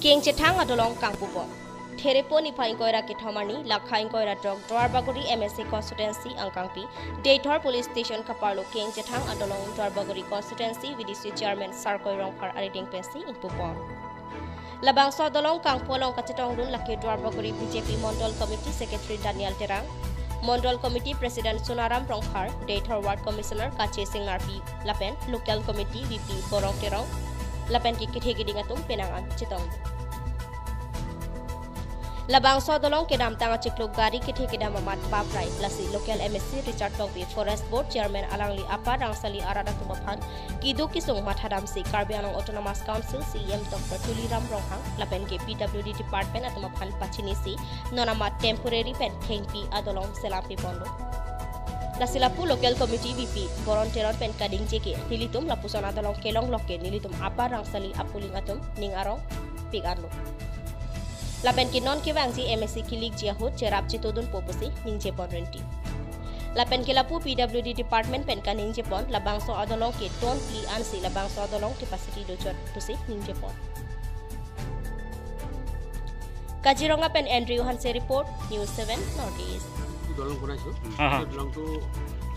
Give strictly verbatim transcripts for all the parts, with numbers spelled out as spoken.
Kengchethang adolong kangpupo. Therepo niphai ingkoi ra kethom arni, lakha ingkoi ra throk Duarbagori M A C constituency angkangpi, Deithor Police Station kaparlo Kengchethang adolong Duarbagori constituency V D C chairman Sarkoi Rongphar arideng pensi ingpupo. Labangso adolong kangpu along kachetongdun lake Duarbagori B J P Mondol Committee Secretary Daniel Terang, Mondol Committee President Sonaram Rongphar, Deithor Ward Commissioner Kache Sing Narpi, lapen Local Committee V P Borong Terang, lapen ke kethe keding atum penang an chetong. Labangso adolong kedamtang achiklo gari kethe kedam amat baprai, lasi local M A C Richard Tokbi, Forest Board Chairman alangli apar rangsali arat atum aphan keduk kesung mathadamsi Karbi Anglong Autonomous Council C E M Doctor Tuliram Ronghang lapen ke P W D Department atum aphan pachinisi non amat temporary pen thengpi adolong selam piponlo. Lasi lapu Local Committee V P Boron Teron pen kaningje ke nelitum lapuson adolong kelong lok ke nelitum apar rangsali apuling atum ning arong pik arlo. Lapen ke non kevangji M A C kilikji ahut cherap chetodunpo pusi ningjepon renti. Lapen ke lapu P W D Department pen kaningjepon labangso adolong ke ton pli ansi labangso adolong capacity dochot pusi ningjepon. Kaziranga pen Andrew Hanse report, News seven North East. দলং বনাইছো। হা, হা। সেই দলংটো,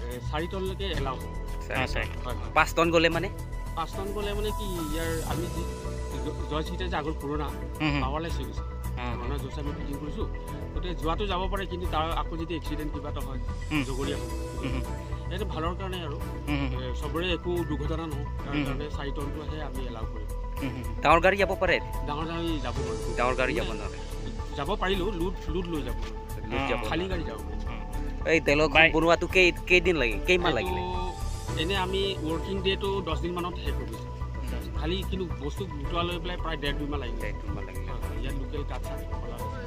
এ, চাৰি টনলৈকে এলাউ হ'ব। চাৰি টন। হয়, হয়। পাঁচ টন গ'লে মানে? পাঁচ টন গ'লে মানে কি, ইয়াৰ আমি যি জ-, জয়সিতে যে আগৰ পুৰণা হুম, হুম। পাৱাৰলেছ হৈ গৈছে। হুম, হুম। পুৰণা জোৰচে আমি ফিটিং কৰিছো। গতিকে যোৱাটো যাব পাৰে, কিন্তু তাৰ আকৌ যদি এক্সিডেণ্ট কিবা এটা হয়, হুম। জগৰীয়া হয়। হুম, হুম। এইটো ভালৰ কাৰণে আৰু। হুম, হুম, হুম। এ, চবৰে একো দুৰ্ঘটনা নহওক, তাৰ হুম, হুম। কাৰণে চাৰি টনটোহে আমি এলাউ কৰিম। হুম, হুম। ডাঙৰ গাড়ী যাব পাৰে? ডাঙৰ গাড়ী যাব নোৱাৰে। ডাঙৰ গাড়ী যাব মানে, নোৱাৰে। যাব পাৰিলেও লোড, লোড লৈ যাব নোৱাৰে। লোড যাব খালী নোৱাৰে। গাড়ী যাব নোৱাৰে। হুম। এই দলং বাই- বনোৱাটো কেই-, কেইদিন লাগিল? কেইমাহ এইটো লাগিলে? এনে আমি ৱৰ্কিং ডেটো দহ দিন মানত শেষ হৈ গৈছে। খালী কিন্তু বস্তু গোটোৱা লৈ পেলাই প্ৰায় ডেৰ দুই মাহ লাগিলে। ডেৰ দুই মাহ লাগিলে। হয়, হয়, ইয়াত লোকেল কাঠ চাঠ কলা হৈছে।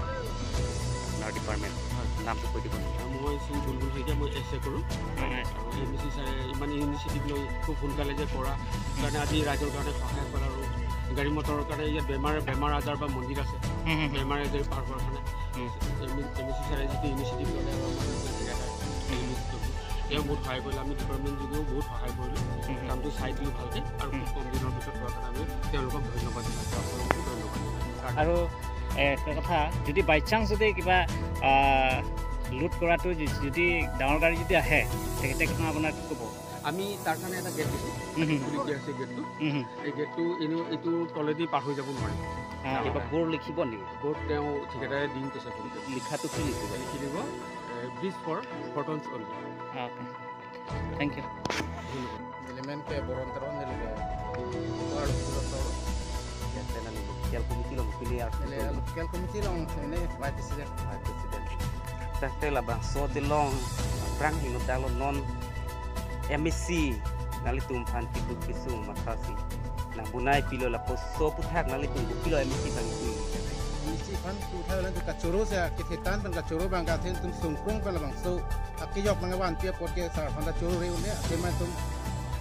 আপোনাৰ ডিপাৰ্টমেণ্ট হয়। নামটো কৈ দিব নেকি? মই শ্ৰী বুলবুল শইকীয়া, মই এছ এ কৰোঁ। হয়, হয়। আৰু এম ই চি ছাৰে ইমান ইনিচিয়েটিভ লৈ খুব সোনকালে যে কৰা কাৰণে আজি ৰাইজৰ কাৰণে সহায় কৰা আৰু গাড়ী মটৰৰ কাৰণে ইয়াত বেমাৰ, বেমাৰ আজাৰ বা মন্দিৰ আছে, হুম, হুম, হুম। বেমাৰ আজাৰ পাৰ কৰাৰ কাৰণে হুম। এম ই চি ছাৰে যিটো ইনিচিয়েটিভ ল'লে আমাৰ জেগা এটা হুম। ৰিলিজ কৰিব। তেওঁ বহুত সহায় কৰিলে, আমি ডিপাৰ্টমেণ্ট যোগেও বহুত সহায় কৰিলোঁ। হুম, হুম। কামটো চাই দিলোঁ ভালকৈ আৰু খুব হুম। কম দিনৰ ভিতৰত হোৱাৰ কাৰণে আমি তেওঁলোকক ধন্যবাদ জনাইছোঁ, আপোনালোককো ধন্যবাদ জনাইছোঁ। আৰু, এ, এটা কথা, যদি বাই চান্স যদি কিবা, আ, লুট কৰাটো য-, যদি ডাঙৰ গাড়ী যদি আহে, তেখেতে কোনো আপোনাক কি ক'ব? আমি তাৰ কাৰণে এটা গেট দিছোঁ, হুম, হুম। খুলি দিয়া হৈছে গেটটো। হুম, হুম। এই গেটটো এনেও এইটো তলেদি পাৰ হৈ যাব নোৱাৰে। অ, কিবা অ। বৰ্ড লিখিব নেকি? বৰ্ড তেওঁ ঠিকাদাৰে দিম কৈছে। লিখাটো কি লিখিব? লিখি দিব, এ, ব্ৰিজ ফৰ ফটনছ only. Okay. Thank you. Neli men ke Boron Teron, neli ke Tuar Pulo Toro. Ya, saya nani local committee along pilih ya. Neli local committee along ini vice president. Vice president. Tangte labangso adolong aphrang hingno tanglo non M A C nanglitum aphan keduk kesung mathasi nang bonai pilo, lapuson aputhak nanglitum kopilo M A C aphan keduk? M A C aphan puthak lang kachoro sa kethe tan pen kachoro abang kathe tum sungkrung pen labangso akejok nangvanpi apot ke sar aphan ta choro re un-e, athema tum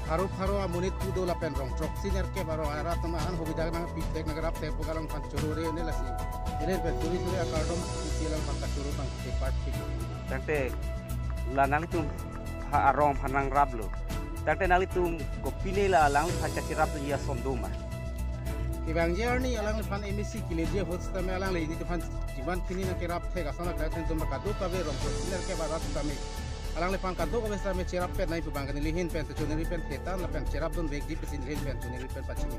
pharo pharo amonit pu do lapen rong throksi nerkep arong arat atum aphan hobida nangpithek nangrapthek pu alangphan choro re un-e lasi. Elen pen suri suri akardom isi alangphan kachoro abang ke part sik. Tangte la nanglitum ha arong aphan nangraplo. Tangte nanglitum kopine la alangliphan kacherapji ason doma? Kevangji arni alangliphan M A C kileji ahut setame alangliphan jiman pini nangkerapthek ason akai ten tum kadokave rong throksi nerkep arat setame alangliphan kadokave setame cherappet nangji pu abang ke neli ahin pen ta choneri pen thetan lapen cherapdun vekji pusi neli ahin pen choneri pen pachini.